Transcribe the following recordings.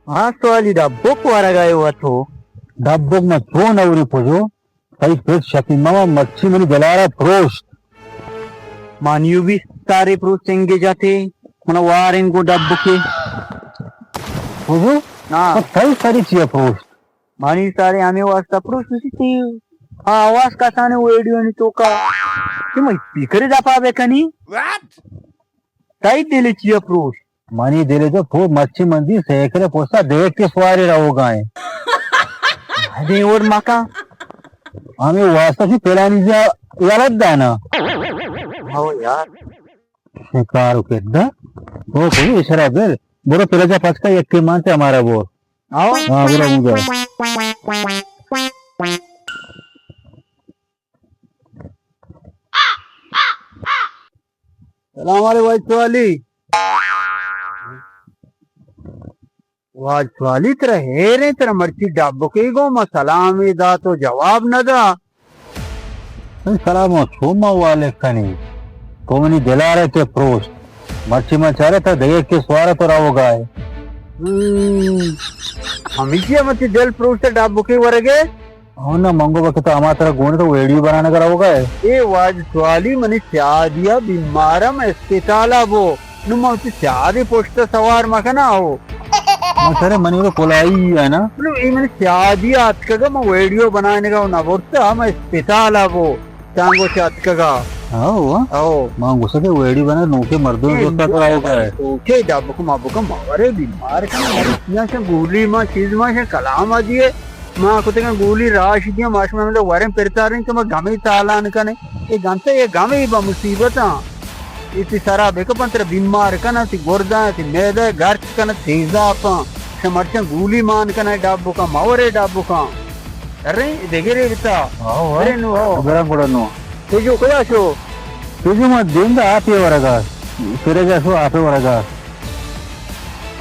ہاں سوالی، ڈبک ورگا ئے وتو؟ ڈبک من چون اوری پجو؟ تئی پت شپی ماما مرچی منی دلارا پروشت۔ مانیو بھی سارے پروشت انگے جاتے، منا وارن گو ڈبکے۔ پجو؟ ہاں۔ تئی ساری چیا پروشت؟ مانی سارے ہمے واسطہ پروشت، تئی آواز کسانے ویڈیو نی توکا، تئی اسپیکر دپا بکنی۔ تئی دل چیا پروشت؟ منی دل جو پو مرچی من دی سیکل پوستا دیکھ کے سواری رہو گائیں۔ ادے اور مکا۔ ہمیں واسطہ سی پلانی جا غلط دانا۔ ہو یار۔ شکار کردا۔ وہ کوئی اشارہ بل۔ برو پلجا پچکا یک کے مانتے ہمارا وہ۔ آؤ۔ ہاں، برو مجھے۔ سلام علیکم واجہ سوالی۔ واجہ سوالی ترا ہیریں، ترا مرچی ڈبکے گو ما سلام دا تو جواب نہ دا۔ سلام و چوما والے کنی۔ تو منی دلارے کے پروشت۔ مرچی من چارے تا دگے کے سوارا تو راو گائے۔ ہمیشی ہم تی دل پروشت ڈبکے ورگے۔ ہو نا، منگو بکتا ہما ترا گون تو ویڈیو بنانے کرا ہوگا ہے۔ اے واج سوالی منی سیادیا بیمارم اسپتالا بو۔ نو من تی سیادی پشت سوار مکنا ہو۔ من سر منی رو کلائی ہے نا۔ نو اے منی سیادی آتکگا من ویڈیو بنانے کا نہ برتا، ہم اسپتالا بو۔ تانگو چہ اتکگا۔ ہاں، ہاں۔ او۔ ما گوشت کہ ویڈیو بنا نوکے مردم اے دوستا تو آؤ کا ہے۔ اوکے، ڈبک ما بکم ما ورے بیمار کن، یا شن گولی ما چیز ما شن کلام آ دیے۔ ما کتگن گولی راش دیے، ما شما مطلب ورن پرتارن کہ ما گمی تالان کنے۔ اے گنتے اے گمی با مصیبتاں۔ اے تی سرا بکپن تر بیمار کن، تی گرداں، تی میدہ گرچ کن، تیزاپاں۔ شما مرچن گولی مان کن، ڈبکاں، ما ورے ڈبکاں۔ ارے، دگرے بتا۔ آؤ، آؤ۔ ارے نو، آؤ۔ برا گڑا نو۔ تیجو کجا شو؟ تیجو ما دیم دا آپے ورگا۔ تیرے جا شو آپے ورگا۔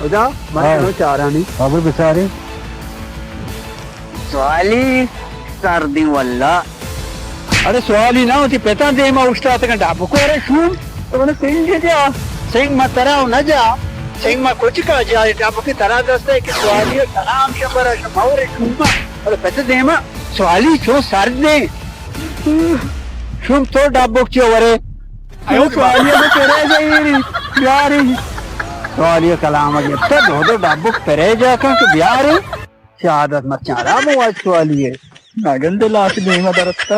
ادا، من آؤ۔ کنو چارانی۔ ابر بچاری۔ سوالی سردی واللہ۔ ارے سوالی نہ ہوتی، پتا دیما اوشتاتگا ڈبکو، ارے شوم۔ تو من سنگ جا، سنگ ما ترا نہ جا، سنگ ما کچھ کا جا، ڈبکی ترا دستے کہ سوالی سلام شبر شما ورے شوم۔ ارے پت دیما سوالی چو سر دے۔ شوم تو ڈبک چو ورے۔ ایو سوالی میں تیرے جائیری، یاری۔ سوالی کلام گپتا دو دو ڈبک تیرے جا کن کہ بیاری۔ شہادت مرچاں را مواج سوالی ہے۔ نہ گندے لاش دیما درتا۔